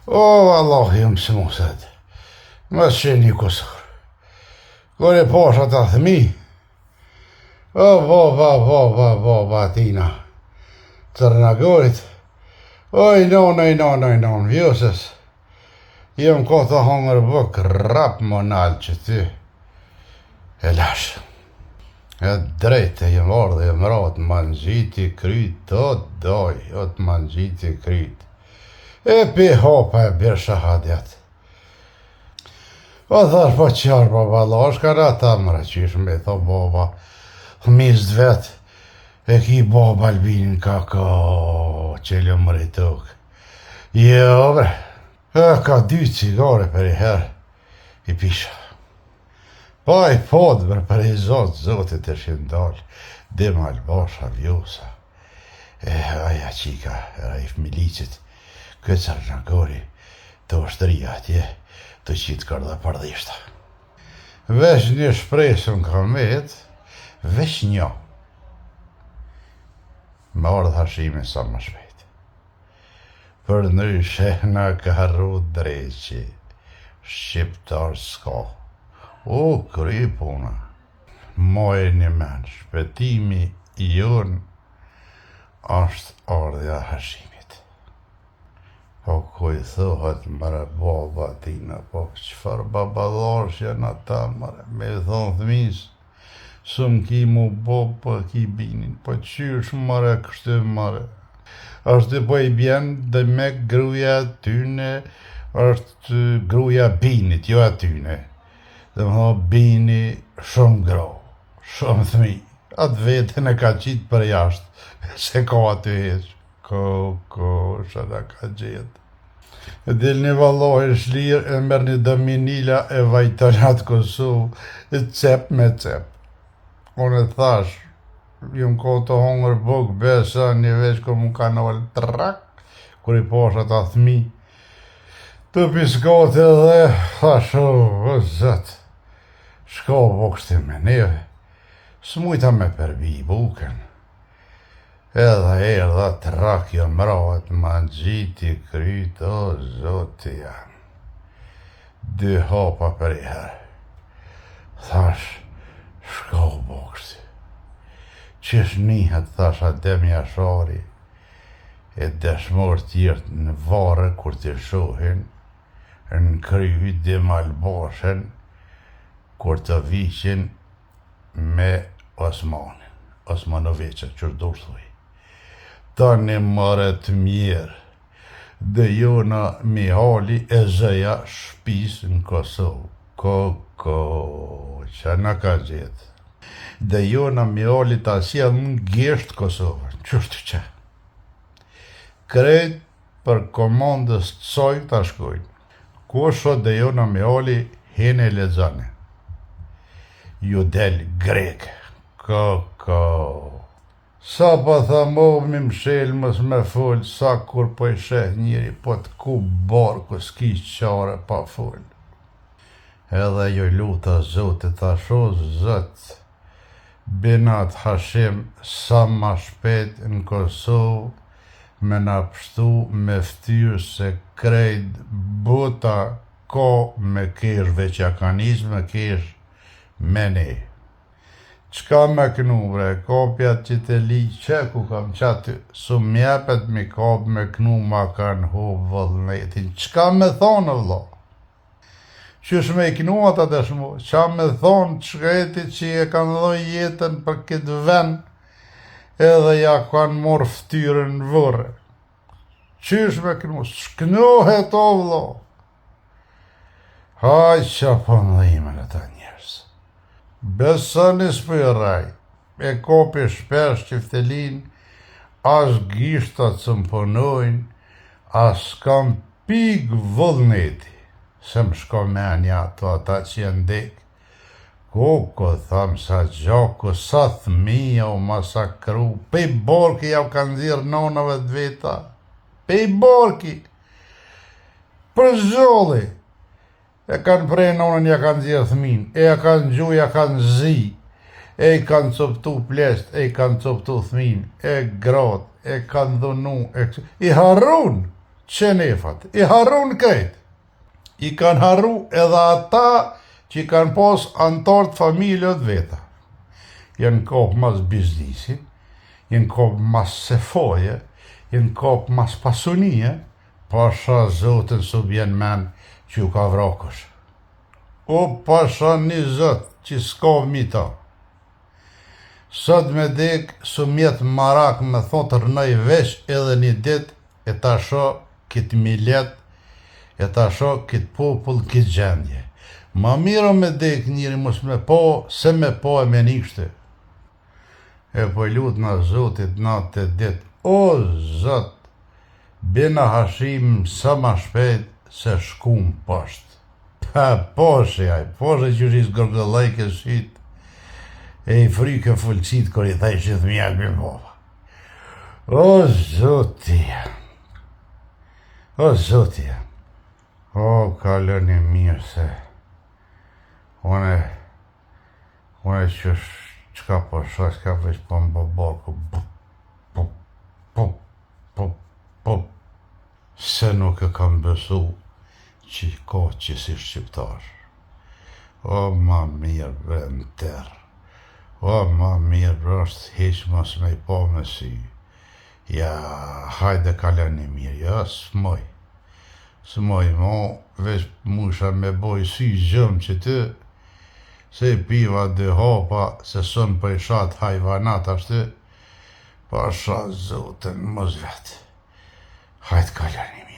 O, Allah, jam së musët. Më që një kusur. Kur e pash ata thmi, o, baba, baba, baba, tina, Cërnagorit, oj, nonë, oj, nonë, oj, nonë, vjosës, jam ka të hongër buk, rap më nalë që ty, e lash. E drejtë, jam ardhë, jam ratë, ma ngjiti kryt, o doj, o të ma ngjiti kryt. E pi hopa e birë shahadet. Po thash, po qarë, baba, Allah, është ka ata mëre, qysh me tho baba, fëmis të vetë, e ki baba Albinin ka ka, qelë mëri tokë. Jo, bre, e ka dy cigare për i herë, i pisha. Pa i pot, bre, për i zotë, zotit e shindalë, Dimal Basha, Vjosa. E aja qika e Raif Milicit, ky Cërnagori, të ushtria atje, të qitë kërë dhe përdhishta. Veç një shpresë më ka met, veç një. Me ardhë Hashimi sa më shpejt. Përndryshe na ka harru dreqi, shqiptar s'ka. U kry puna. Majeni men, shpëtimi jonë është ardhja e Hashimit. Po ku i thuhet mëre baba tina, po çfarë baballarësh janë ata mëre, me i thonë fëmis, s'më ki mu bo, po ki binin, po qysh mëre kështu mëre. Është po i bjen dhe me gruja tyne, është gruja binit, jo atyne. Dhe më thonë, bini shumë gro, shumë thmi. Atë vetën e ka qitë për jashtë, se ka aty heq. Ko, ko, shëna ka gjetë. E del një vallohi shlirë, e merr një dominila e vajton atë Kosovë, e cep me cep. Unë e thash, jam ko të hongër bukë, besa, një veç kur mu kanol, trak, kur i pash ata thmi, Të piskote dhe thash, o, zot, shko bo kështu me neve, s'mujta me përbi bukën. Edhe erdha trak jo mrahet, ma ngjiti kryt, o, zoti jam. Dy hapa për i herë. Thash, shko bo kështu. Qysh nihet, thash, Adem Jashari, e dëshmorë tjertë në varre kur të shohin në kry Dimal Bashën kur të viqin me Osmanin, Osmanoviqën, qysh dush thuj. Tani more të mjerë, Dejona Mihali e zëja shpis në Kosovë. Ko, ko, që na ka gjetë. Dejona Mihali ta sjell në gisht Kosovën, qështu që. Krejt për komandës të saj ta shkojnë. Kush o Dejona Mihali, hene lexone. Ju del grek. Ko, ko. Sa po tham o mi mshel mos me fol sa kur po i sheh njeri po të kup barku s'ki qare pa fol edhe ju luta zotit thash o zot binat Hashim sa ma shpejt në Kosovë me na pshtu me ftyrë se krejt bota ka me kesh veç ja ka nis me kesh me ne. Çka me knu bre, kopja që të li që ku kam qaty, su m'jepet mi kap me knu ma kanë hup vullnetin, çka me thonë vlo? Qysh me i knu ata dëshmo, qa me thonë të shkretit që e kanë dhënë jetën për këtë ven, edhe ja kanë morë ftyrën në vorre. Qysh me knu, s'knohet o vlo. Haj që po më ata njerëz. Besoni s'po ju rrej, e kopi shpesh çiftelin, as gishtat s'më punojnë, as kam pikë vullneti, se më shko menja ato ata që janë dek. Koko, tham sa gjaku, sa thmija u masakru, pej barki jau kanë nxjerrë nonave të veta, pej barki, për zholli, e kanë pre nonën, ja kanë nxjerrë thmin, e ja kanë gju, ja kanë zi, e i kanë coptu pleqt, e i kanë coptu thmin, e grot, e kanë dhunu, e i harrun! Qenefat, i harrun krejt. I kanë harru edhe ata që i kanë pas anëtarë të familjes të veta. Janë kap mas biznisit, janë kap mas sefoje, janë kap mas pasunije, pasha zotin s'u bjen men që ju ka vra kush. O pasha një zot që s'ka mi ta. Sot me dek s'u mjet marak me thot rrnoj veç edhe një dit e ta shoh kit milet e ta shoh kit popull n'kit gjendje. Ma mirë o me dek njeri mos me pa se me pa e me ni kështu. E po i lutna Zotit natë e dit o Zot bjena Hashim sa ma shpejt se shkum posht. Pa poshi ai, poshi qysh i zgërgëllojke sytë e i fryke fulqit kur i thejshin fëmija mi baba. O zoti, o zoti, o kaloni mirë se une, une qysh çka po shoh, çka veç po më bo barku, bup, bup, bup, bup, bup. Se nuk e kam besu që ka qësi shqiptar. O ma mirë bre në terr. O ma mirë bre është hiq mos me i pa me sy. Ja, hajde kaloni mirë, jo, s'muj. S'muj mo, veç mujsha me bo sy gjumë qëty, se i piva dy hapa, se son po i shoh at hajvanat ashty, pasha zotin mos vet. Hajt kaloni mirë.